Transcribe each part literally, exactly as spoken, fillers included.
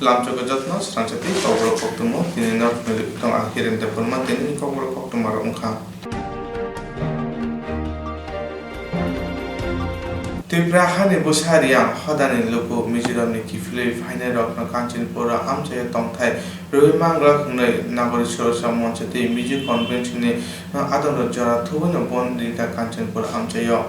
Lamchok jotno srangsa tei kokborok koktwmo tini norok phunwi tong ang Hiren Debbarma tini kokborok koktwma rok wngkha. Tripura hani bwsa Riyang hodani luku Mizoramni kiphilwi phainairokno Kanchanpur amchaio tongthai rwui manglak hwnwi Nagorik Suraksha Moncho tei Mizo Convention ni adongrok jora thubwino bon ringkha Kanchanpur amchaio.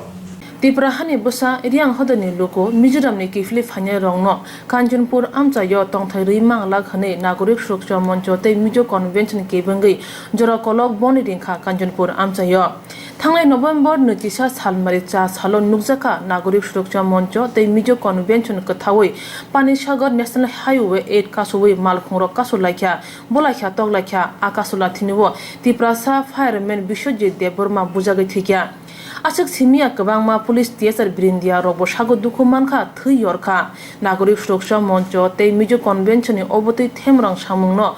Tripura hani bwsa Riyang hodani luku Mizoramni kiphilwi phainairokno Kanchanpur amchaio tongthai rwui manglak hwnwi Nagorik Suraksha Moncho tei Mizo Convention kebengwi jora kolok bon ringkha Kanchanpur amchaio. Thangnai November nwichisa salmari cha salo nukjakha Nagorik Suraksha Moncho tei Mizo Convention kwthaui Panisagar National Highway eight kasoui malkhungrok kasulaikha, bolaikha toklaikha. A kasula thinio Tiprasa fireman Biswajit Debbarma bujagwi thwikha. Aswk simiya kwbangma police T S R Birindia rokbo sago dukhu mankha, thwi yorkha. Nagorik Suraksha Moncho tei Mizo Convention ni obotwi themrang samungno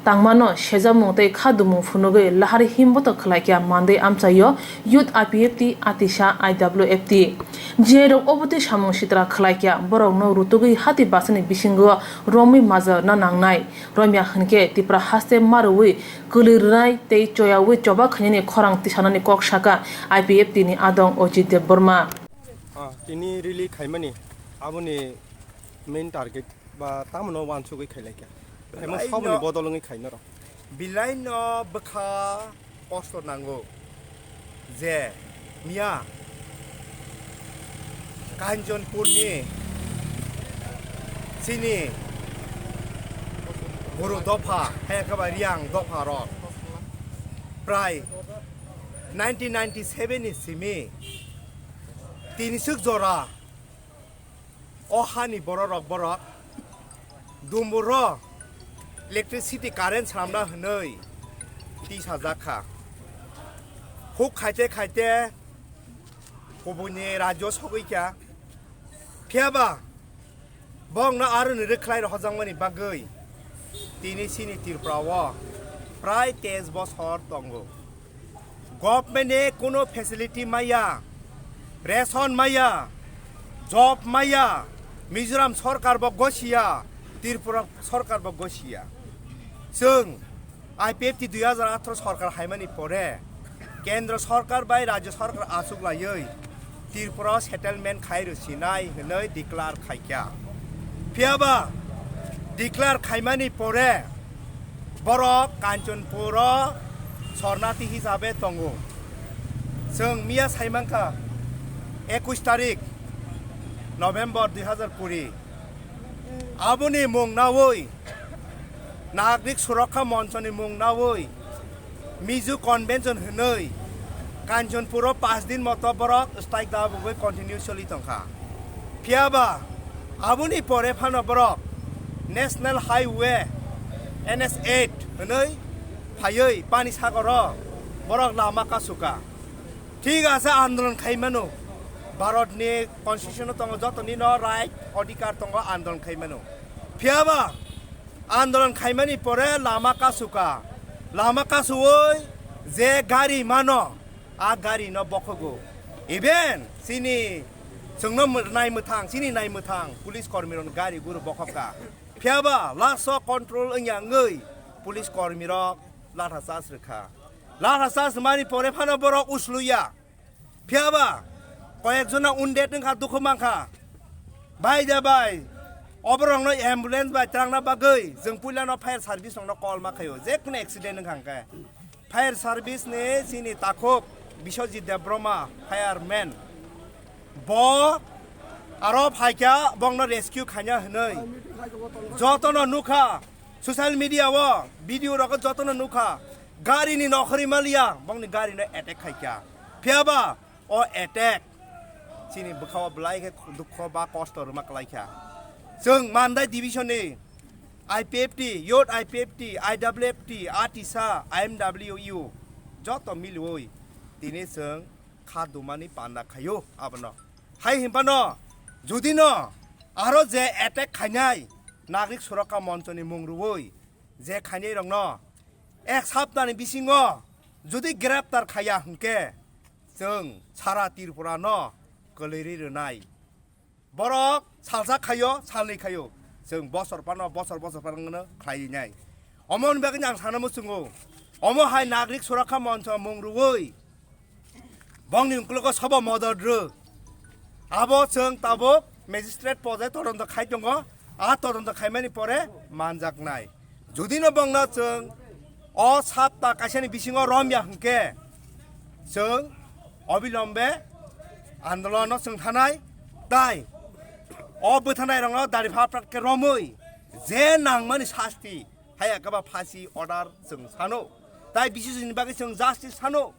tangmano sejamung tei khadumung phunugwi lahar himboto khwlaikha Mandai amchaio Youth I P F T, Atisa I W F T. Jiyai rok obotwi samung sitra khwlaikha, borokno rutugwi hati basani bisingo romwi majarna nangnai. Romya hwnkhe Tipra haste marwi kwlwi rwnai tei choyaui choba khainani khorang tisanani kok saka I P F T ni adong Ajit Debbarma. Ah, tini rally khaimani aboni main target ba tamoni wansugwi khailaikha. Emo Belai saboni no bodol wngwi khainaro. Belai no bwkha kosto nango je miya Kanchanpurni chini Boro dopha, hai khe ba Riyang dopha rok prai nineteen ninety-seven ni simi tiniswk jora o hani bororok borok Dumburo electricity current swnamna hwnwi tisajak kha. Huk khaite khaite kubuini rajyo sogwi kha. Phiyaba bongno aroni rwkhlai rohorjakmani bagwi tini chini Tripura o prai teis bosor tongo. Government ni kuno facility maya, ration maya, job maya, Mizoram sorkar bo gosiya, Tripura sorkar bo gosiya. Chwng I P F T dui hajar atharo sorkar haimani pore Kendra sorkar bai rajya sorkar achuk laiwi Tripura o settlement khai rwsinai hwnwi declare khaikha. Phiyaba declare khaimani pore borok Kanchanpur o sornati hisabe tongo. Chwng miya saimankha ekush tarik November dui hajar kuri. Aboni mung naui Nagrik Surakha Monchoni mung naui Mizo Convention hwnwi Kanchanpuro pash din moto borok strike dabogwi continue choli tongkha. Phiyaba aboni pore phano borok National Highway N S eight hwnwi phaiwi Panisagoro borok lama kasukha. Thik ase, andolon khai mano. Bharatni constitution-o tongo, jotonino right, odhikar tongo andolon khai mano. Phiyaba andolon khaimani pore lama kasuka. Lama kasuoi je gari mano, a gari no bokhogo. Even chini chwngno mw-, nai mwthang, chini nai mwthang police kormi rok gari guru bokhokka. Phiyaba last o control wngya wngwi police kormi rok latha charge rwkha. Latha charge mani pore phano borok usluya. Phiyaba koyek jona wounded wngkha, dukhu mankha. Bai de bai, oborokno ambulance bai twlangna bagwi chwng puilano fire service rokno call ma khaio, je kuno accident wngkha hwnkhe. Fire service ni chini takhuk Biswajit Debbarma, fireman, bo aro phaikha, bongno rescue khaina hwnwi. Jotono nukha, social media o video rogo jotono nukha, gari ni nokhorwi maliya, bongni gari no attack khaikha. Phiyaba o attack chini bwkhao belai khe dukho ba kosto rwma kwlaikha. Chwng Mandai division ni I P F T, Youth I P F T, I W F T, Atisa, I M W U joto miliwi tini chwng kha dumani panda khaio abono. Hai hinphano judino aro je attack khainai Nagrik Surakha Monchoni mung rwui je khainai rokno ek saptani bisingo judi greptar khaiya hwnkhe chwng sara Tripura no kwlwirwi rwnai. Borok salsa khaio, salnwi khaio. chwng bosor phano, bosor bosor phano khlai nai. Omo ni bagwi ang sana muchungo, omo hai Nagrik Surakha Moncho mung rwui bongni uklogo sobo modot rw. Abo chwng tabuk magistrate pojai todonto khai tongo, a todonto khaimani pore manjaknai. Judino bongno chwng o sapta kaisani bisingo romya hwnkhe, chwng obilombe andolono chwng thanai, tai o bwthanai rokno dari phap phap khe romwi je nangmani sasti, haya khe ba phasi order chwng sano, tai bisisini bagwi chwng justice sano,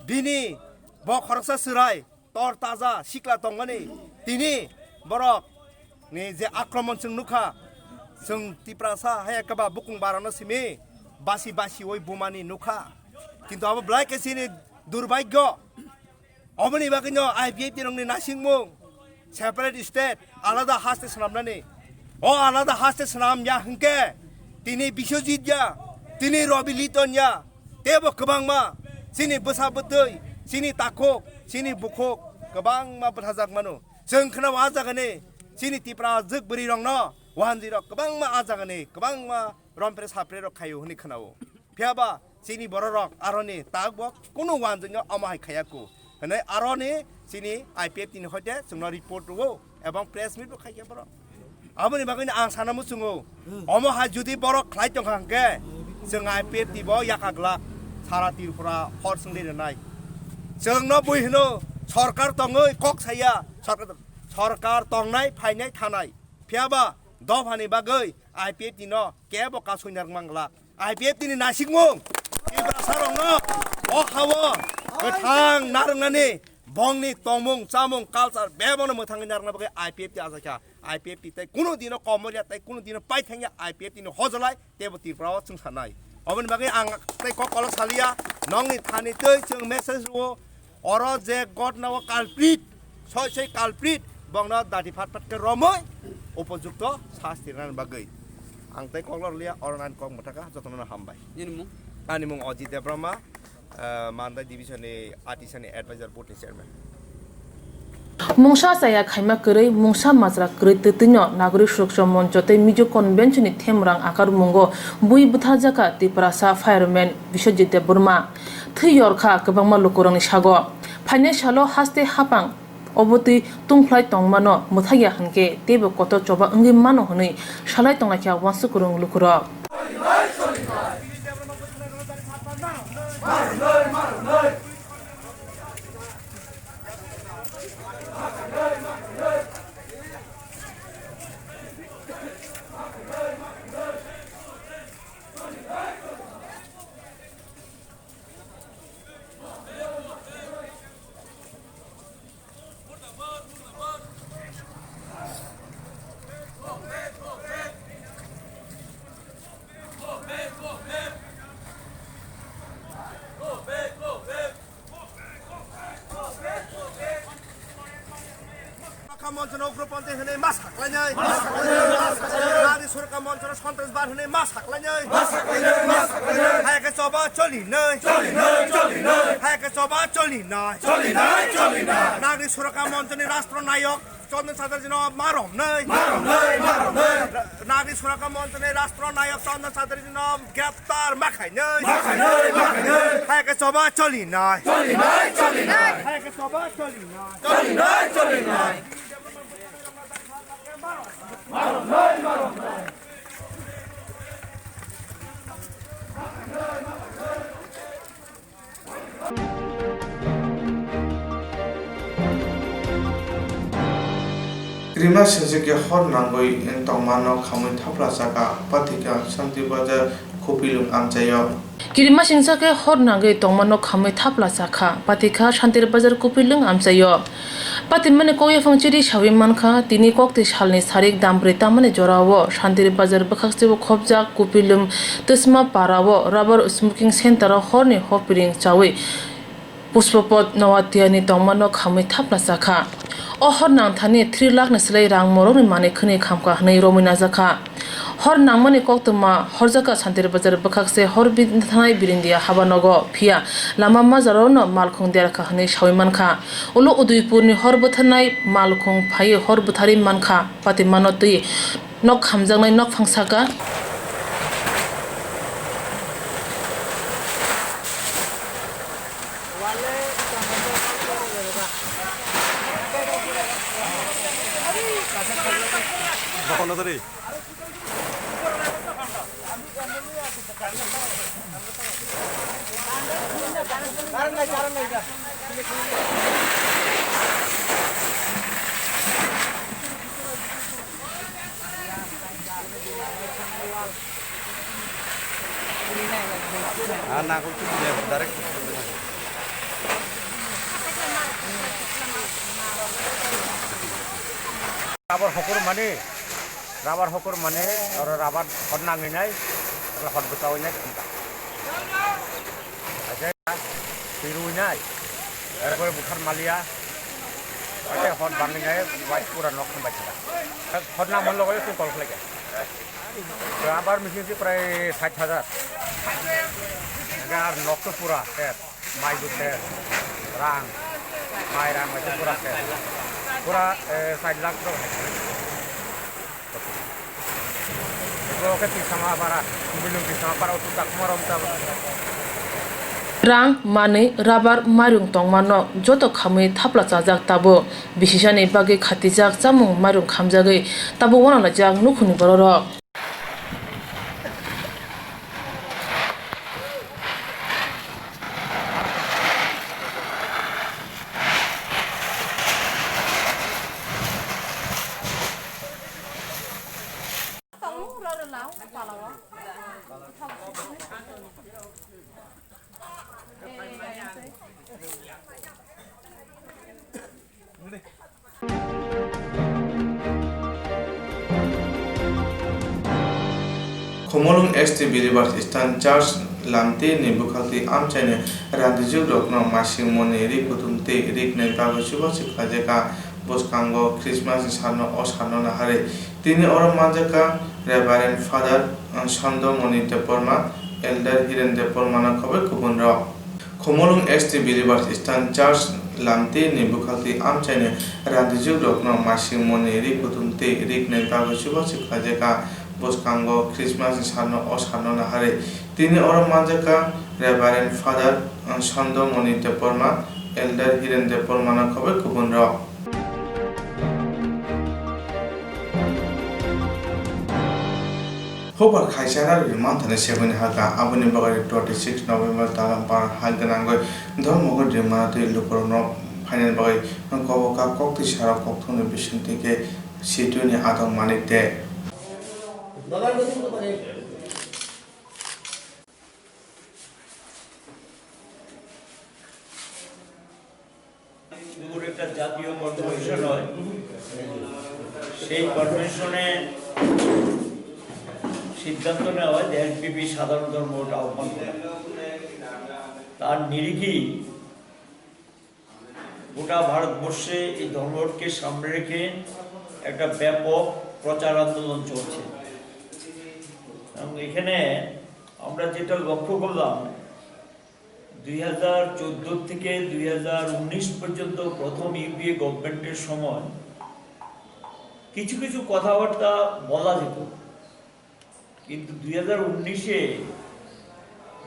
bini bo khoroksa chwrai tor taja sikla tongmani, tini borok ni je akromon chwng nukha, chwng Tiprasa haya khe ba bukung barano simi basi basi oi bumani nukha, kintu abo belai khe chini durbhagyo. Oboni bagwino I P F T rokni nasingmung, separate state, alada haste swnamnani. O alada haste swnam ya hwnkhe, tini Biswajit ya, tini Rabi Liton ya, teibo kwbangma chini bwsa bwtwi, chini takhuk, chini bukhuk kwbangma bwthajak mano. Chwng khwnao a jagani chini Tipra jwk bwrwi rokno wanjwi rok kwbangma a jagani kwbangma rompre sapre rok khaio hwnwi khwnao. Phiya ba chini bororok aroni tak bo kunu wanjwkno omo hai khaiya ku hwnwi aroni chini I P F T ni hoite chwngno report rwo ebong press meet bo khaikha borok. Aboni bagwino ang sana muchungo, omo hai jodi borok khlai tongkha hwnkhe chwng I P F T bo yakaglak sara Tripura hor swngwi rwnai. Chwngno bui hwno sorkar tongwi kok saya, sorkar, sorkar tongnai phainai thanai. Phiya ba dophani bagwi I P F T no kebo kasui narwkma glak. I P F T ni nasikmung Tiprasa rokno o hao kwthang narwknani bongni tongmung chamung culture bebono mwthangwi narwkna bagwi I P F T achaikha. I P F T tei kunu dino komorya tei kunu dino paithangya I P F T ni hojolai teibo Tripura o chwng sanai. Oboni bagwi ang tei kok kolok saliya, nongni thani tei chwng message rwo. Oro je gotna o culprit, soi soi culprit, bongno dati phat phat khe romwi upojukto sasti rwna bagwi. Ang tei kok lorliya, oro nang kok mwthaka, jotono hambai. Nini mung? Ani mung Ajit Debbarma, eh, Mandai division ni Atisani advisor board ni chairman. Mungsa chaya khaima kwrwi, mungsa majra kwrwi twtwino Nagorik Suroksha Moncho tei Mizo Convention ni themrang akarmungo bui bwtharjakha Tiprasa fireman Biswajit Debbarma. Thwi yorkha kwbangma lukurokni sago. Phainai salo haste hapang obotwi tungphlai tongmano mwthakya hwnkhe teibo kotor choba wngwi mano hwnwi salai tonglaikha uansuk kwrwng lukurok. Surakha Moncho no ugroponthi hwnwi ma saklainai. Nagri Surakha Moncho no Santrasbad hwnwi ma saklainai. Hai khe choba cholinai. Hai khe choba cholinai. Nagri Surakha Moncho ni Rashtra Nayok Chandan Chatterjee no ma romnai. Nagri Surakha Moncho ni Rashtra Nayok Chandan Chatterjee no greptar ma khainai. Hai khe choba cholinai. Hai khe choba cholinai. Kirima singsa khe hor nangwi tongmano khamwi thapla chakha, pathikha Shanti Bazar Khupilung amchaio. Kirima singsa khe hor nangwi tongmano khamwi thapla chakha, pathikha Shanti Bazar Khupilung amchaio. Patimani kok yaphang chiri sawi mankha, tini kokti salni sarik dambrwi tamani jorao Shantir Bazar bwkhak sebo khopjak Kupilum Tisma parao rubber smoking center o horni hopring chawi Pushpapot Noatiani tongmano khamwi thapna chakha. O hor nangthani three lakh ni slai rang morokni manwi khwnwi khamkha hwnwi romwi najakha. Hor nangmani koktwma horjakha Shantir Bazar bwkhakse hor bi-, thanai Birindia habanogo, phiya lama majaro no malkhung derkha hwnwi sawi mankha. Ulo Udaipurni hor bwtharnai malkhung phaiwi hor bwtharwi mankha, patimano twi Nok hamjaknai nokphang saka. Ah, nangkuk tu dia direct. Rubber hokur mani, rubber hokur mani, oro rubber hot nangwi nai, oro hot bwchawi nai. Aje, pirwi nai, erpore buthar maliya, aje hot bangwi nai, bai pura nok hambai thaka. Hot nang man logo twi call khlai kha. Rubber machine se prai sait hajar. Ega ar nok to pura ses, mai bo ses, rang, mai rang bai to pura ses. Pura, eh, sait lakh to. Bo khe Tisama para, Bilung Tisama para, utu Chakma rom ta. Rang, manwi, rubber, mairung tongma nok joto khamwi thapla chajak tabuk. Bisisani bagwi khatijak chamung mairung khamjagwi tabuk wanalaijak nukhungni bororok. Khumulwng S T Believers Eastern Church Lamti ni bwkhaktwi amchaini randijwk rokno masing moni rik kuthum tei rik nai bagwi chubachu khlaijak. Bwskango Christmas ni salno o salno naharwi tini oro manjakha Reverend Father Sandamoni Debbarma, Elder Hiren Debbarma no khobwi kubun rok. Khumulwng S T Believers Eastern Church Lamti ni bwkhaktwi amchaini randijwk rokno masing moni rik kuthum tei rik nai bagwi chubachu khlaijak. Bwskango Christmas ni salno o salno naharwi tini oro manjakha Reverend Father Sandamoni Debbarma, Elder Hiren Debbarma no khobwi kubun rok. Hopar khaisa narwgwi manthani seboni haka, aboni bagwi twenty six November Dalampara hai gwnangwi Dharmanagar rimana twi lukurokno phainani bagwi koboka koktwi sarok kokthumni bisingtwi khe C T U ni adong manik de. দূর একটা জাতীয় কনভেনশন হয়, সেই কনভেনশনে সিদ্ধান্ত নেওয়া হয় যে এনপিপি সাধারণ ধর্ম ভোট আহ্বান করা। তার নিরিখেই গোটা ভারতবর্ষে এই ধর্মঘটকে সামনে রেখে একটা ব্যাপক প্রচার আন্দোলন চলছে। এবং এখানে আমরা যেটা লক্ষ্য করলাম, দুই হাজার চোদ্দ থেকে দুই হাজার উনিশ পর্যন্ত প্রথম ইউপিএ গভর্নমেন্টের সময় কিছু কিছু কথাবার্তা বলা যেত, কিন্তু দুই হাজার উনিশে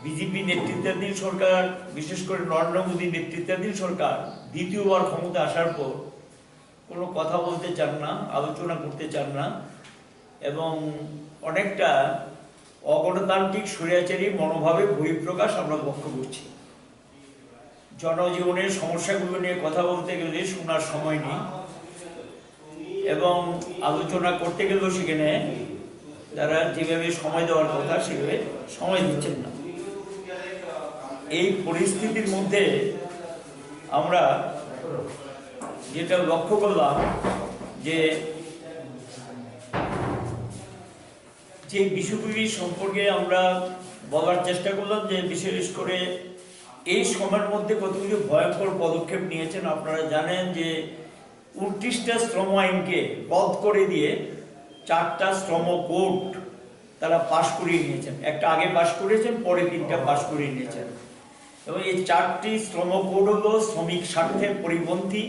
বিজেপি নেতৃত্বাধীন সরকার, বিশেষ করে নরেন্দ্র মোদী নেতৃত্বাধীন সরকার দ্বিতীয়বার ক্ষমতা আসার পর কোনো কথা বলতে চান না, আলোচনা করতে চান না এবং অনেকটা অগণতান্ত্রিক স্বৈরাচারী মনোভাবের বহিঃপ্রকাশ আমরা লক্ষ্য করছি। জনজীবনের সমস্যাগুলো নিয়ে কথা বলতে গেলে শোনার সময় নেই এবং আলোচনা করতে গেলেও সেখানে তারা যেভাবে সময় দেওয়ার কথা সেভাবে সময় দিচ্ছেন না। এই পরিস্থিতির মধ্যে আমরা যেটা লক্ষ্য করলাম যে যে বিষয়গুলি সম্পর্কে আমরা বলার চেষ্টা করলাম যে বিশেষ করে এই সময়ের মধ্যে কতগুলি ভয়ঙ্কর পদক্ষেপ নিয়েছেন। আপনারা জানেন যে ঊনত্রিশটা শ্রম আইনকে বধ করে দিয়ে চারটা শ্রম কোড তারা পাশ করিয়ে নিয়েছেন। একটা আগে পাশ করেছেন, পরে তিনটা পাশ করিয়ে নিয়েছেন। এবং এই চারটি শ্রম কোড হলো শ্রমিক স্বার্থের পরিপন্থী,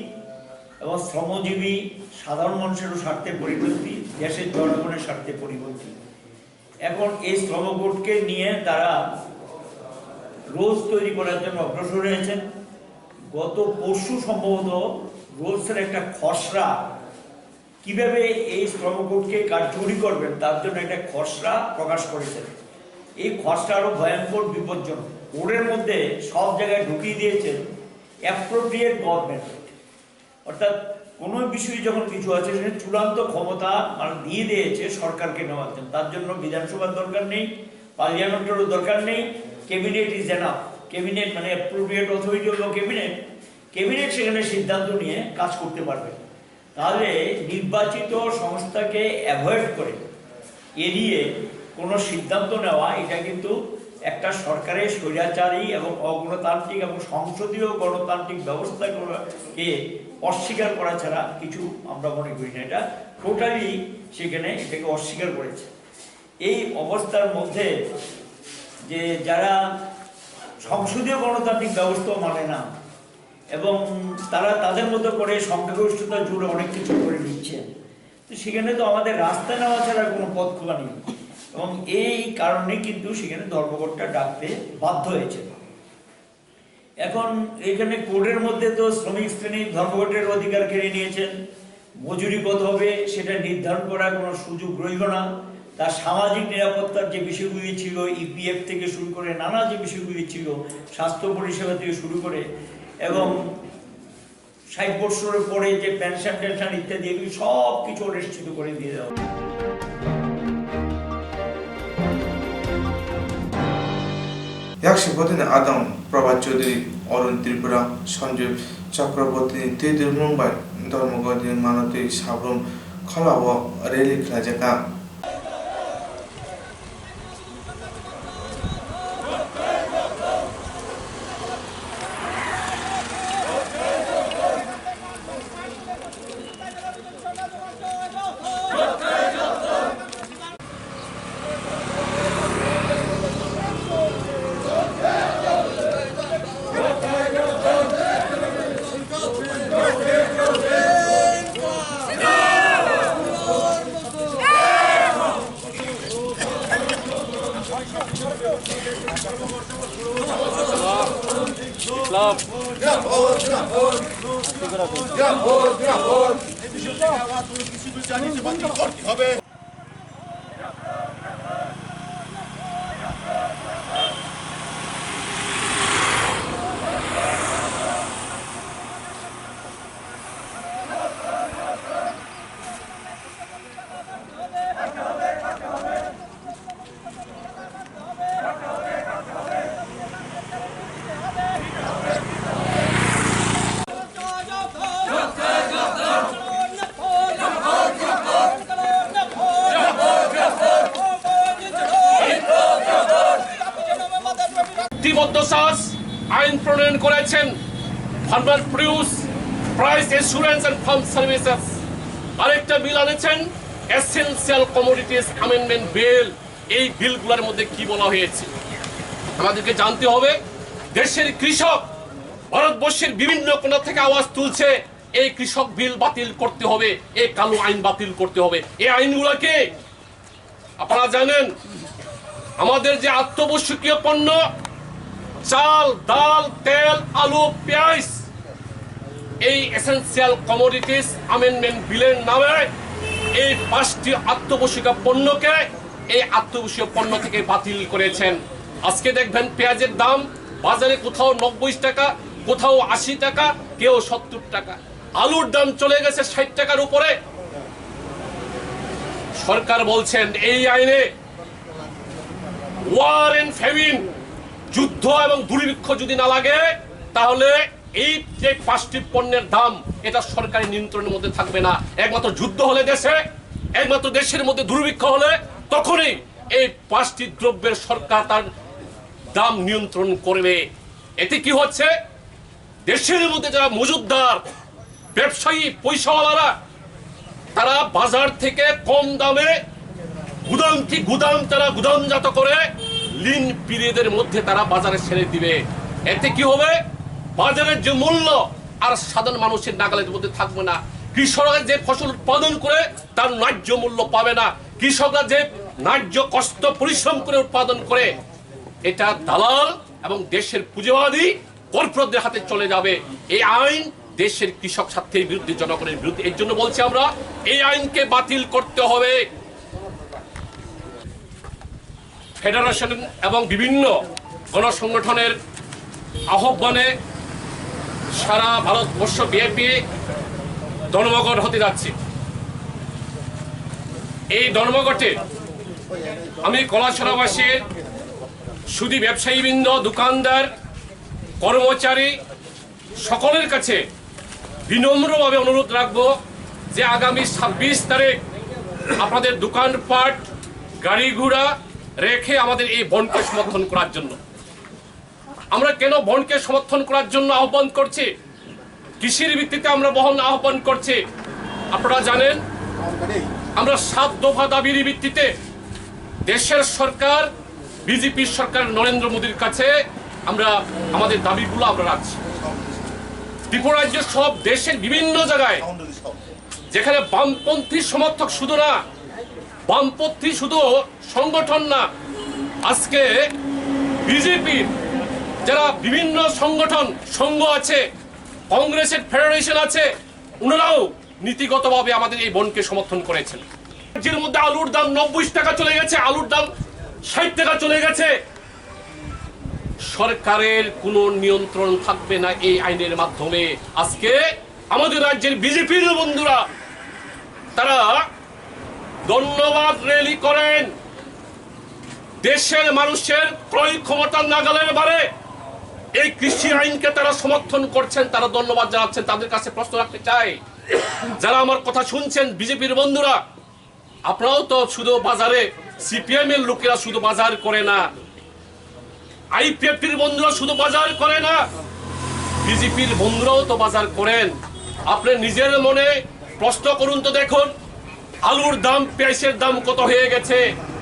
এবং শ্রমজীবী সাধারণ মানুষেরও স্বার্থে পরিপন্থী, দেশের জনগণের স্বার্থে পরিপন্থী। এখন এই শ্রম কোডকে নিয়ে তারা রুলস তৈরি করার জন্য অগ্রসর হয়েছেন। গত পরশু সম্ভবত রুলসের একটা খসড়া, কিভাবে এই শ্রম কোডকে কার্যকরী করবেন তার জন্য একটা খসড়া প্রকাশ করেছেন। এই খসড়া আরো ভয়ঙ্কর বিপজ্জনক। কোডের মধ্যে সব জায়গায় ঢুকিয়ে দিয়েছেন অ্যাপ্রোপ্রিয়েট গভর্নমেন্ট। অর্থাৎ কোনো বিষয়ে যখন কিছু আছে, সেটা চূড়ান্ত ক্ষমতা মানে দিয়ে দিয়েছে সরকারকে নেওয়ার জন্য। তার জন্য বিধানসভার দরকার নেই, পার্লামেন্টেরও দরকার নেই। Cabinet is enough। ক্যাবিনেট মানে অ্যাপ্রোপ্রিয়েট অথরিটি হলো ক্যাবিনেট। ক্যাবিনেট সেখানে সিদ্ধান্ত নিয়ে কাজ করতে পারবে। তাহলে নির্বাচিত সংস্থাকে অ্যাভয়েড করে, এড়িয়ে কোনো সিদ্ধান্ত নেওয়া, এটা কিন্তু একটা সরকারের স্বৈরাচারী এবং অগণতান্ত্রিক এবং সংসদীয় গণতান্ত্রিক ব্যবস্থাকে অস্বীকার করা ছাড়া কিছু আমরা মনে করি না। এটা টোটালি সেখানে এটাকে অস্বীকার করেছে। এই অবস্থার মধ্যে যে যারা সংসদীয় গণতান্ত্রিক ব্যবস্থা মানে না এবং তারা তাদের মতো করে সংখ্যাগরিষ্ঠতা জুড়ে অনেক কিছু করে নিচ্ছে, তো সেখানে তো আমাদের রাস্তা নেওয়া ছাড়া কোনো পথ খোলা নেই। এবং এই কারণে কিন্তু সেখানে ধর্মঘটটা ডাকতে বাধ্য হয়েছে। এখন এখানে কোডের মধ্যে তো শ্রমিক শ্রেণীর ধর্মঘটের অধিকার কেড়ে নিয়েছেন। মজুরি কত হবে সেটা নির্ধারণ করার কোনো সুযোগ রইল না। তার সামাজিক নিরাপত্তার যে বিষয়গুলি ছিল, ইপিএফ থেকে শুরু করে নানা যে বিষয়গুলি ছিল, স্বাস্থ্য পরিষেবা থেকে শুরু করে এবং ষাট বছরের পরে যে পেনশন টেনশন ইত্যাদি, এগুলি সব কিছু নিশ্চিত করে দিয়ে দেওয়া। Yakshipatini adong Prabhat Chaudhary, Arun Tripura, Sanjay Chakrabortini twi dirmung bai Dharmagandini manatwi sabrum kholao rally khlaijakha. চুক্তিবদ্ধ সাস আইন প্রণয়ন করেছেন, farmer produce price assurance and farm services, আরেকটা বিল আনেছেন, এসেনশিয়াল কমোডিটিস অ্যামেন্ডমেন্ট বিল। এই বিলগুলোর মধ্যে কি বলা হয়েছে আমাদেরকে জানতে হবে। দেশের কৃষক ভারতবর্ষের বিভিন্ন কোণা থেকে আওয়াজ তুলছে, এই কৃষক বিল বাতিল করতে হবে, এই কালো আইন বাতিল করতে হবে। এই আইনগুলোকে আপনারা জানেন, আমাদের যে আত্যাবশ্যকীয় পণ্য, চাল, ডাল, তেল, আলু, পেঁয়াজ, এই এসেনশিয়াল কমোডিটিস অ্যামেন্ডমেন্ট বিলের নামে এই পাঁচটি আত্যাবশ্যকীয় পণ্যকে এই আত্যাবশ্যকীয় পণ্য থেকে বাতিল করেছেন। আজকে দেখবেন পেঁয়াজের দাম বাজারে কোথাও নব্বই টাকা, কোথাও আশি টাকা, কেউ সত্তর টাকা। আলুর দাম চলে গেছে ষাট টাকার উপরে। সরকার বলছেন এই আইনে ওয়ার এন্ড ফেমিন, যুদ্ধ এবং দুর্ভিক্ষ যদি না লাগে, তাহলে এই যে পাঁচটি পণ্যের দাম, এটা সরকারি নিয়ন্ত্রণের মধ্যে থাকবে না। একমাত্র যুদ্ধ হলে দেশে, একমাত্র দেশের মধ্যে দুর্ভিক্ষ হলে, তখনই এই পাঁচটি দ্রব্যের সরকার তার দাম নিয়ন্ত্রণ করবে। এতে কি হচ্ছে? দেশের মধ্যে যারা মজুতদার, ব্যবসায়ী, পয়সাওয়ালারা, তারা বাজার থেকে কম দামে গুদাম কি গুদাম, তারা গুদামজাত করে লিন পিরিয়ডের মধ্যে তারা বাজারে ছেড়ে দিবে। এতে কি হবে? বাজারের যে মূল্য, আর সাধারণ মানুষের নাগালের মধ্যে থাকবে না। কৃষকরা যে ফসল উৎপাদন করে, তার ন্যায্য মূল্য পাবে না। কৃষকরা যে ন্যায্য কষ্ট পরিশ্রম করে উৎপাদন করে, এটা দালাল এবং দেশের পুঁজিবাদী কর্পোরেটদের হাতে চলে যাবে। এই আইন দেশের কৃষক স্বার্থের বিরুদ্ধে, জনগণের বিরুদ্ধে। এর জন্য বলছি আমরা, এই আইনকে বাতিল করতে হবে। ফেডারেশন এবং বিভিন্ন গণসংগঠনের আহ্বানে সারা ভারতবর্ষ ব্যাপী ধর্মঘট হতে যাচ্ছে। এই ধর্মঘটে আমি কলাছড়াবাসীর সুদী ব্যবসায়ীবৃন্দ, দোকানদার, কর্মচারী সকলের কাছে বিনম্রভাবে অনুরোধ রাখবো যে আগামী ছাব্বিশ তারিখ আপনাদের দোকানপাট, গাড়ি ঘোড়া রেখে আমাদের এই বনকে সমর্থন করার জন্য। আমরা কেন বনকে সমর্থন করার জন্য আহ্বান করছি? কৃষির ভিত্তিতে আমরা বহন আহ্বান করছি। আপনারা জানেন, আমরা সাত দফা দাবির ভিত্তিতে দেশের সরকার, বিজেপির সরকার নরেন্দ্র মোদীর কাছে আমরা আমাদের দাবিগুলো আমরা রাখছি। ত্রিপুরা রাজ্য সব দেশের বিভিন্ন জায়গায় যেখানে বামপন্থী সমর্থক শুধু না, বামপন্থী শুধু সংগঠন না, আজকে বিজেপির যারা বিভিন্ন সংগঠন, সংঘ আছে, কংগ্রেসের ফেডারেশন আছে, ওনারাও নীতিগতভাবে আমাদের এই বনকে সমর্থন করেছেন। রাজ্যের মধ্যে আলুর দাম নব্বই টাকা চলে গেছে, আলুর দাম ষাট টাকা চলে গেছে। সরকারের কোনো নিয়ন্ত্রণ থাকবে না এই আইনের মাধ্যমে। আজকে আমাদের রাজ্যের বিজেপির বন্ধুরা তারা ধন্যবাদ র‍্যালি করেন, দেশের মানুষের ক্রয় ক্ষমতা নাগালের বারে এই কৃষি আইনকে তারা সমর্থন করছেন, তারা ধন্যবাদ জানাচ্ছেন। তাদের কাছে প্রশ্ন রাখতে চাই, যারা আমার কথা শুনছেন, বিজেপির বন্ধুরা, আপনারাও তো শুধু বাজারে, সিপিএম এর লোকেরা শুধু বাজার করে না, আইপিএফটির বন্ধুরা শুধু বাজার করে না, বিজেপির বন্ধুরাও তো বাজার করেন। আপনি নিজের মনে প্রশ্ন করুন তো, দেখুন আলুর দাম, পেঁয়াজের দাম কত হয়ে গেছে,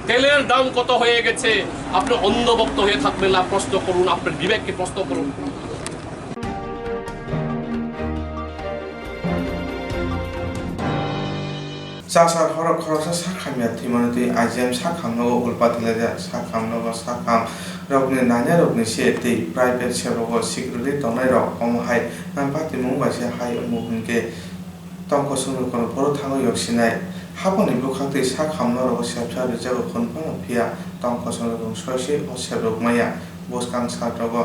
তেলের দাম কত হয়ে গেছে। আপনি অন্ধভক্ত হয়ে থাকবেন না, প্রশ্ন করুন, আপনার বিবেককে প্রশ্ন করুন। Chasar horok khoroksa sak hamya thwimani twi I G M sak hamnogo ulpa tilaijak. Sak hamnogo sak ham rokni nainai rokni se tei private sebogo secretary tongnai rok omo hai nang patimung bai se hai wngo hwnkhe tongkosong rokno bohrok thango yok sinai. Haponi bwkhak twi sak ham norok sepsa rijago hwn phano phiya tongkosong rok wng soi se o sep rok maya bwskang sat rogo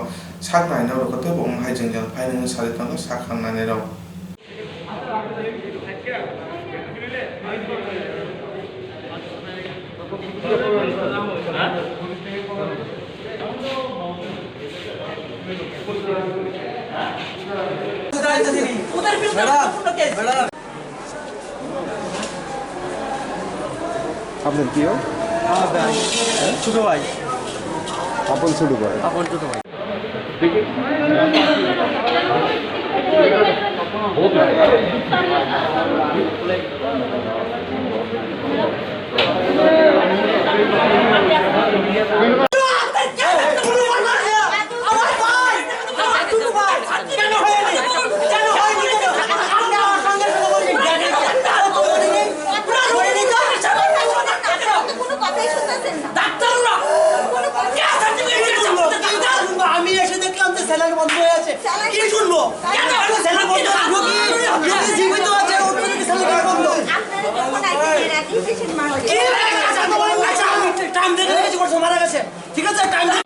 sak nai norok teibo omo hai jwngjal phai nangwi sari tongo sak ham nainai rok. আপনার কি হয়? আমার ভাই। ছোট ভাই। আপন ছোট ভাই। আপন ছোট ভাই। আমি এসে দেখলাম যে স্যালাইন বন্ধ হয়ে আছে। কি শুনবো? কেন স্যালাইন বন্ধ হয়ে আছে? রোগী, রোগী জীবিত আছে, ওর জন্য কি স্যালাইন বন্ধ? কি হয়ে গেছে? আচ্ছা, আমি টাইম দেখে দেখেছি, বলছে মারা গেছে। ঠিক আছে, টাইম দে-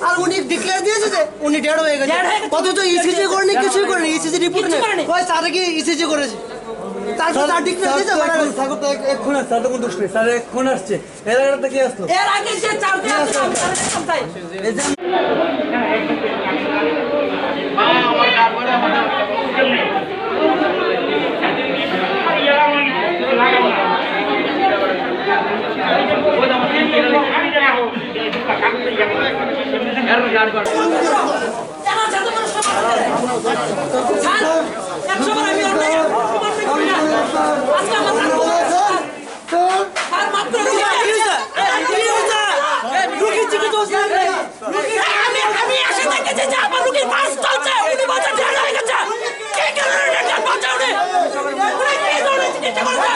আর উনি ডিক্লেয়ার দিয়েছে যে উনি ডেড হয়ে গেছে। ডেড হয়ে গেছে। অথচ ইসিজি করেনি, কিছুই করেনি, ইসিজি রিপোর্ট কিচ্ছু নেই। করেনি। ওই স্যারে কি ইসিজি করেছে? তারপর স্যার, তার ডিক্লেয়ার স্যার দিয়েছে তো মারা এখন, গেছে। স্যার তো এক-, এক্ষুনি আসছে, স্যার তো কোনো দোষ নেই, স্যার এখন আসছে। এর আগে তো কে আসলো? এর আগে যে চারটে আসলো, আমি তাদের সাথে এই যে আমি, আমি এসে দেখেছি যে আমার রুগীর পালস চলছে, উনি বলছেন যে হয়ে গেছে। কি কারণে এটা বলছে উনি? উনি কি ধরনের চিকিৎসা করেছে?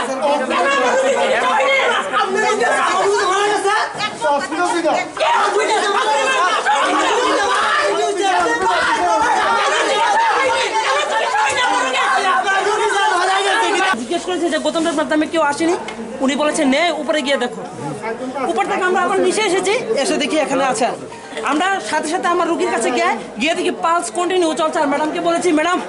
কেন আমার রুগীর চিকিৎসা হয়নি? কে হসপিটাল থেকে? জিজ্ঞেস করেছে যে গৌতম দাস মাধ্যমে কেউ আসেনি, উনি বলেছে নেই, উপরে গিয়ে দেখো। উপর থেকে আমরা আবার নিচে এসেছি, এসে দেখি এখানে আছে। আমরা সাথে সাথে আমার রুগীর কাছে গিয়ে, গিয়ে দেখি পালস কন্টিনিউ চলছে। আর ম্যাডামকে বলেছি, "ম্যাডাম,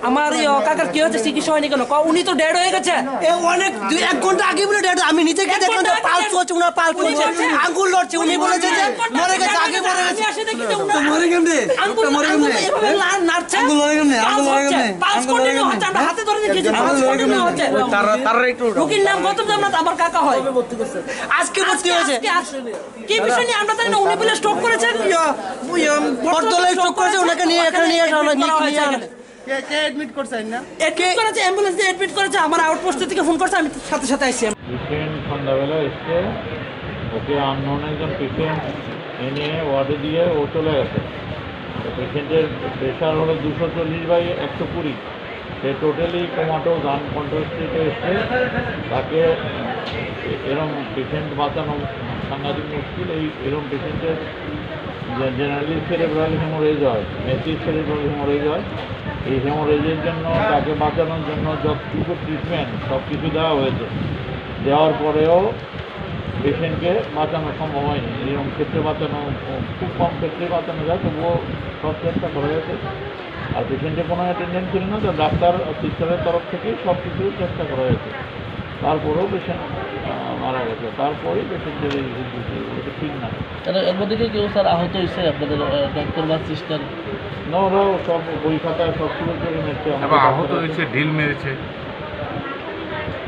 আমার এই, ও, কাকার কি হয়েছে, চিকিৎসা হয়নি কেন?" ক-, "উনি তো ডেড হয়ে গেছে।" এ অনেক দুই এক ঘন্টা আগে বলে ডেড, আমি নিজে গিয়ে এক দেখলাম ঘন্টা যে আগে পালস চলছে, ওনার পালস উনি চলছে, বলছেন, আঙ্গুল লড়ছে, উনি বলেছে যে এক ঘন্টা মরে গেছে, আগে আগে মরে আমি গেছে। এসে দেখি যে তো ওনার মরে কেমনে? আঙ্গুল, তো মরে আঙ্গুল কেমনে? এভাবে হ্যাঁ? লা-, নাড়ছে। আঙ্গুল মরে কেমনে? পালস আঙ্গুল মরে হচ্ছে, কেমনে? পালস আঙ্গুল মরে কন্টিনিউ কেমনে? হচ্ছে, আমরা হাতে ধরে দেখেছি, আঙ্গুল পালস মরে কন্টিনিউ কেমনে? হচ্ছে। তারা, তারা একটু রুগীর নাম গৌতম দেবনাথ, আমার কাকা হয়। আজকে ভর্তি আজকে, হয়েছে। আজকে আসছে। কি বিষয় নিয়ে আমরা জানি না, উনি বলে স্ট্রোক করেছেন, ইয়া, ইয়া, বটতলায় স্ট্রোক করেছে, ওনাকে নিয়ে এখানে নিয়ে আসা হলো, নিয়ে আসা হলো। কে, কে অ্যাডমিট করছেন না? অ্যাডমিট করেছে, অ্যাম্বুলেন্স দিয়ে অ্যাডমিট করেছে, আমার আউটপোস্ট থেকে ফোন করছে, আমি সাথে সাথে আইছি। পেশেন্ট সন্ধ্যাবেলা এসছে, ওকে আননোন একজন পেশেন্ট এনে ওয়ার্ডে দিয়ে ও চলে গেছে। পেশেন্টের প্রেশার হলো দুশো চল্লিশ বাই একশো কুড়ি। সে টোটালি কোমাটোজ, আনকন্ট্রোল স্টেটে এসছে। তাকে এরম পেশেন্ট বাঁচানো সাংঘাতিক মুশকিল। এই এরম পেশেন্টের জে-, জেনারেলি সেরেব্রাল হেমোরেজ হয়, মেসিভ সেরেব্রাল হেমোরেজ হয়। এই হেমোরেজের জন্য, তাকে বাঁচানোর জন্য যতটুকু ট্রিটমেন্ট, সব কিছু দেওয়া হয়েছে। দেওয়ার পরেও পেশেন্টকে বাঁচানো সম্ভব হয়নি। এরকম ক্ষেত্রে বাঁচানো, খুব কম ক্ষেত্রে বাঁচানো যায়, তবুও সব চেষ্টা করা হয়েছে। আর পেশেন্টের কোনো অ্যাটেনডেন্ট ছিল না, তো ডাক্তার আর সিস্টারের তরফ থেকেই সব কিছু চেষ্টা করা হয়েছে। তারপরেও পেশেন্ট, আহ, মারা গেছে, তারপরেই পেশেন্টের এই হুমকি, এগুলো তো ঠিক না। কেন এর মধ্যে কি কেউ স্যার আহত হয়েছে আপনাদের, আহ, ডক্টর বা সিস্টার? না, ওরাও সব বই খাতায় সব তুলে তুলে নিচ্ছে। আমাদের এবং আহত ডাক্তার আছে। হয়েছে, ড্রিল মেরেছে।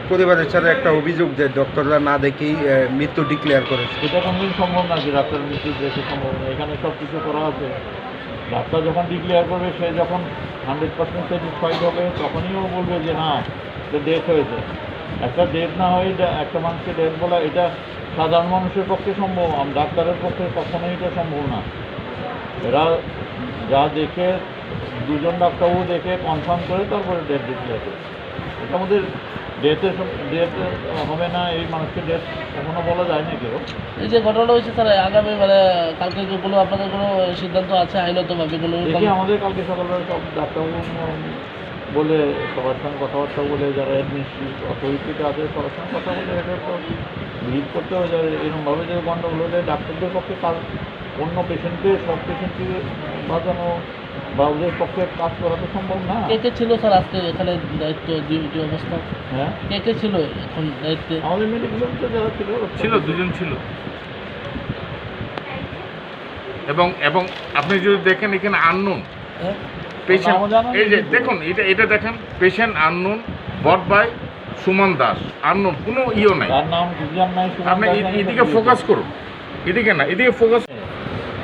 প্রতিবাদে স্যার একটা অভিযোগ যে ডক্টররা না দেখেই, আহ, মৃত্যু ডিক্লেয়ার করেছে। এটা কোনোদিন সম্ভব না যে ডাক্তার মৃত্যু দেখে সম্ভব না, এখানে সব কিছু করা আছে। ডাক্তার যখন ডিক্লেয়ার করবে, সে যখন হান্ড্রেড পার্সেন্ট স্যাটিসফাইড হবে, তখনই ও বলবে যে না, এটা ডেথ হয়েছে। একটা ডেথ না হয়ে এটা, একটা মানুষকে ডেথ বলা, এটা সাধারণ মানুষের পক্ষে সম্ভব, আম-, ডাক্তারের পক্ষে কখনোই এটা সম্ভব না। এরা যা দেখে, দুজন ডাক্তারবাবু দেখে কনফার্ম করে তারপরে ডেথ ডিক্লেয়ার করে। এটা আমাদের ডেথের সম-, ডেথ হবে না, এই মানুষকে ডেথ কখনো বলা যায় না কেউ। এই যে ঘটনা হয়েছে স্যার, আগামী মানে কালকে কি কোনো আপনাদের কোনো সিদ্ধান্ত আছে আইনগতভাবে কোনো দেখি, কম- আমাদের কালকে সকালবেলা সব ডাক্তারবাবু, উম, বলে, সবার সঙ্গে কথাবার্তা বলে, যারা অ্যাডমিনিস্ট্রেটিভ অথরিটিতে আছে সবার সঙ্গে কথা বলে এটা তো ভিজিট করতে হবে। যারা এরকমভাবে যদি গণ্ডগোল হলে ডাক্তারদের পক্ষে কাজ, অন্য পেশেন্টকে, সব পেশেন্টকে বাঁচানো বা ওদের পক্ষে কাজ করা তো সম্ভব না। কে কে ছিল স্যার আজকে এখানে দায়িত্ব, ডিউটি অবস্থা? হ্যাঁ? কে কে ছিল এখন দায়িত্বে? আমাদের মেডিকেল অফিসার যারা ছিল, ওরা ছিল, সব দুজন ছিল। এবং, এবং আপনি যদি দেখেন এখানে আননোন হ্যাঁ? পেশেন্ট, নামও জানা এই যে নেই। দেখুন, এটা, এটা দেখেন, patient unknown, bought by Suman Das, আননোন, কোনো ইয়ে নাই। তার নাম ডিসিশন নাই, সুমন আপনি দাস এ-, জানি এদিকে তো ফোকাস করুন, এদিকে না, এদিকে ফোকাস।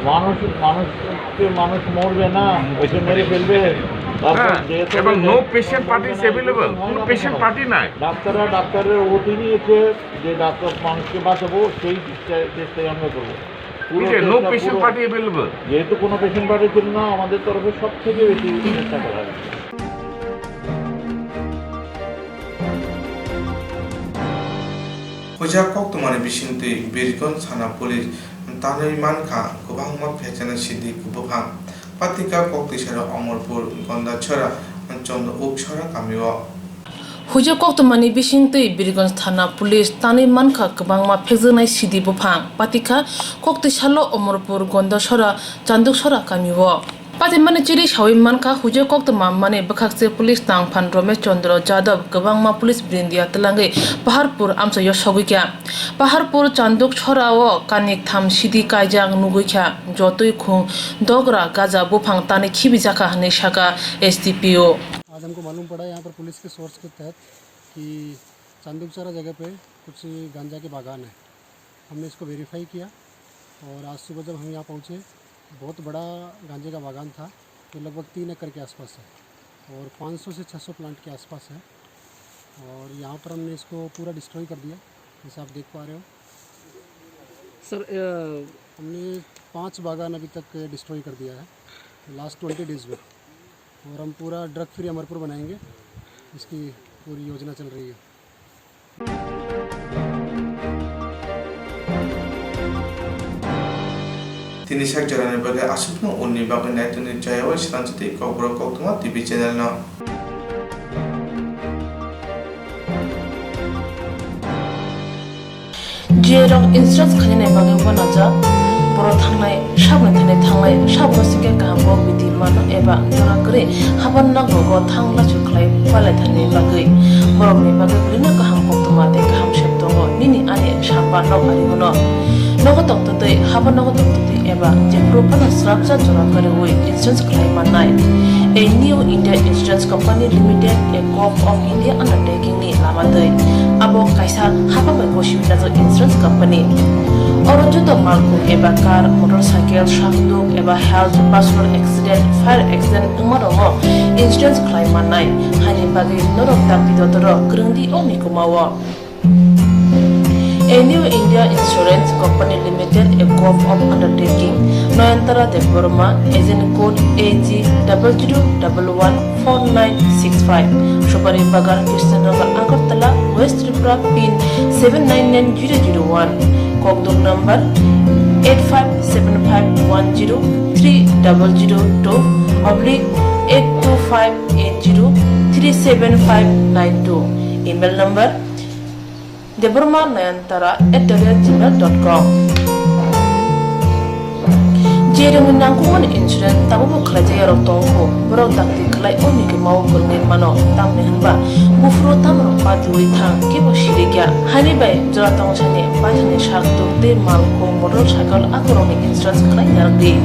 মানুষ, মানুষকে মানুষ মরবে না, ওকে মেরে ফেলবে। তারপর হ্যাঁ, যেহেতু এবং no patient party is available, কোনো পেশেন্ট পার্টি নাই। ডাক্তাররা ডাক্তারের অধীনই এসে যে ডাক্তার মানুষকে বাঁচাবো, সেই চেষ্টা, চেষ্টাই আমরা করবো। পুরো এই যে no চেষ্টা patient পুরো party available। যেহেতু কোনো পেশেন্ট পার্টি ছিল না, আমাদের তরফে সব থেকে বেশি চেষ্টা করা হয়েছে। Huja koktwmani bisingtwi Birgonj thana police tanwi mankha kwbangma phekjana sidi buphang. Patika koktwi sara Omorpur Gondachora Chondro Uksora kamio. Hujo koktwmani bisingtwi Birgonj thana police tanwi mankha kwbangma phekjaknai sidi buphang. Patikha koktwi salo Omorpur Gondasora Chanduksora kamio. Patimani chiri sawi mankha, hujo koktwma mani bwkhakse police tangphan Romesh Chandra Jadab kwbangma police brindia twlangwi Paharpur amchaio sogwikha. Paharpur Chanduksora o kanik tham sidi kaijak nugwikha, jotwi khung dogra gaja buphang tanwi khibijakha hwnwi sakha S D P O. आज हमको मालूम पड़ा यहाँ पर पुलिस के सोर्स के तहत कि चांदुकचौरा जगह पे कुछ गांजा के बागान है। हमने इसको वेरीफाई किया और आज सुबह जब हम यहाँ पहुँचे, बहुत बड़ा गांजे का बागान था, जो लगभग तीन एकड़ के आसपास है और पाँच सौ से छह सौ प्लांट के आसपास है। और यहाँ पर हमने इसको पूरा डिस्ट्रॉय कर दिया, जैसे आप देख पा रहे हो। सर, अ, हमने पांच बागान अभी तक डिस्ट्रॉय कर दिया है लास्ट ट्वेंटी डेज में, और हम पूरा ड्रग फ्री अमरपुर बनाएंगे, इसकी पूरी योजना चल रही है। Tini sak jorani bagwi aswkno unni bagwi naitukni chayawai swnamjatwi Kokborok Koktwma T V channel no. J rok insurance khainani bagwi uanajak. Borok thangnai, saboni thani thangnai, saboni singkhe kaham kok bidi mano eba jora kwrwi haban nok rogo thang lachu khlai palai thani bagwi. Borokni bagwi bwrwino kaham koktwma tei kaham sep tongo, nini ani sapa nok ari bono. Nogo tongtwtwi, haban nogo tongtwtwi eba jephuru phano swrapsa jora kwrwi insurance khlai mannai. A New India Insurance Company Limited, a Corp of India undertaking ni lama twi. Abo kaisa hapang bai gosi wngjak insurance company. Oro joto malkhung eba car, motorcycle, sakduk eba health, personal accident, fire accident wngma rokno insurance khlai mannai. Haini bagwi norok dakti dotoro kwrwngdi o mikuma o. A New India Insurance Company Limited, a Corp of Undertaking, Nayantara Debbarma, agent code A G double zero double one four nine six five, Subari Bagan, Krishnanagar, Agartala, West Tripura, pin seven nine nine zero zero one, Kokduk number eight five seven five one zero three double zero two oblique eight two five eight zero three seven five nine two, email number Debbarma Nayantara at the rate gmail dot com. Jerokni nangkukmani insurance tabukbo khlaijak yarok tongo, borok dakti khlai o mikuma o kwrwngwi mano, tamni hwnba buphuru tamrok patiwi thang kebo sirikya. Haini bai jora tongthani paithani sak tuk tei malkhung motor cycle akorokni insurance khlai narwkdi.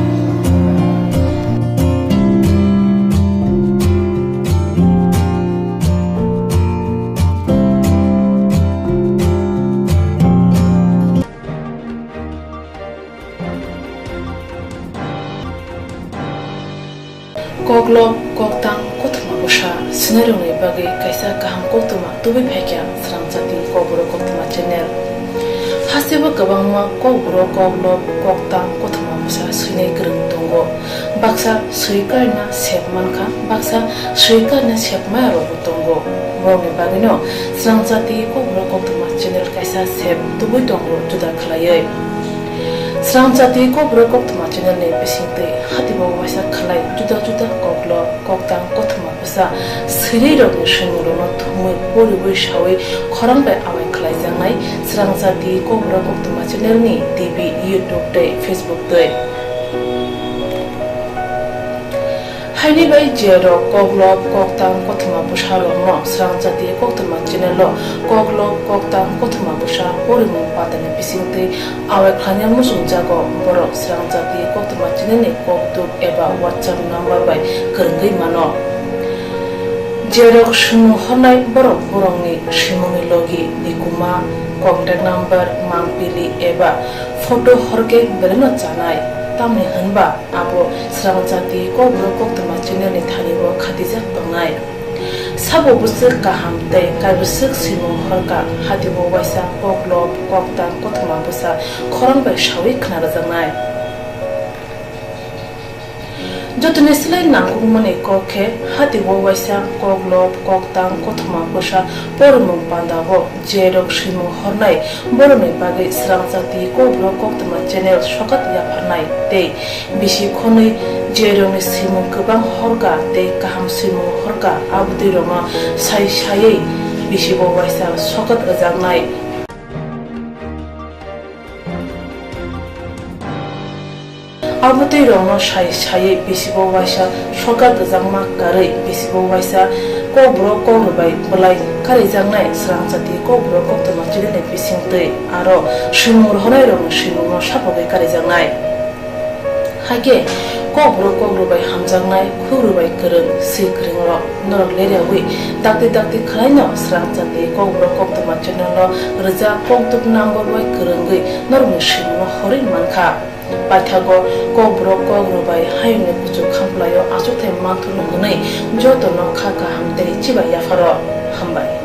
Koklop, koktang, kothoma bwsa swinairokni bagwi kaisa kaham koktwma tubui phaikha Srangchati Kokborok Koktwma channel. Hasteo kwbangma Kokborok, koklop, koktang, kothoma bwsa swinai kwrwng tongo. Baksa swi karina sep mankha, baksa swi karina sep maya rokbo tongo. Borokni bagwino Srangchati Kokborok Koktwma channel kaisa sep tubui tongo juda khlaiwi. Srangchati Kokborok Koktwma channel ni bisingtwi hatibo waisa khlai juda juda koklop, koktang, kothoma bwsa swinai rokni swimung rokno thumwi poriwi sawi khorang bai awai khlaijaknai Srangchati Kokborok Koktwma channel ni T V, YouTube tei Facebook twi. Haini bai je rok koklop, koktang, kothoma bwsa rokno Srangchati Koktwma channel o koklop, koktang, kothoma bwsa porimung patani bisingtwi awai khlaina muchungjago, borok Srangchati Koktwma channel ni kokduk eba WhatsApp number bai kwrwngwi mano. Je rok swimung hornai borok borokni swimungni logi, nikuma, contact number, mangpili eba photo horkhe belai no chanai, tamni hwnba abo Srangchati Kokborok Koktwma channel ni thani o khatijak tongnai. Sabo bwswk kaham tei kaibwswk swimung horka, hatibo waisa koklop, koktang, kothoma bwsa khorang bai sawi khna rwjaknai. Jotoni slai nangkukmani kok khe, hatibo waisa koklop, koktang, kothoma bwsa porimung pandao je rok swimung hornai, borokni bagwi Srangchati Kokborok Koktwma channel sokat yapharnai tei bisi khonwi je rokni swimung kwbang horka tei kaham swimung horka, abotwi rokno sai saiwi bisibo waisa sokat rwjaknai. Abotwi rokno sai saiwi bisibo waisa sokat rwjakma karwi bisibo waisa Kokborok Kokrwbai bwlai karijaknai Srangchati Kokborok Koktwma channel ni bisingtwi aro swimung rohornai rokni swimungno sapogwi karijaknai. Hakhe Kokborok Kokrwbai hamjaknai, khukrwbai kwrwng, swi kwrwng rok norok leriawi dakti dakti khwlaino Srangchati Kokborok Koktwma channel o rwjak kokduk number bai kwrwngwi norokni swimungno horwi mankha. Paithago Kokborok Kokrwbai hayungni kuchuk khamplaio achukthai manthorno hwnwi jotono kha kaham tei chibai yapharo. Hambai.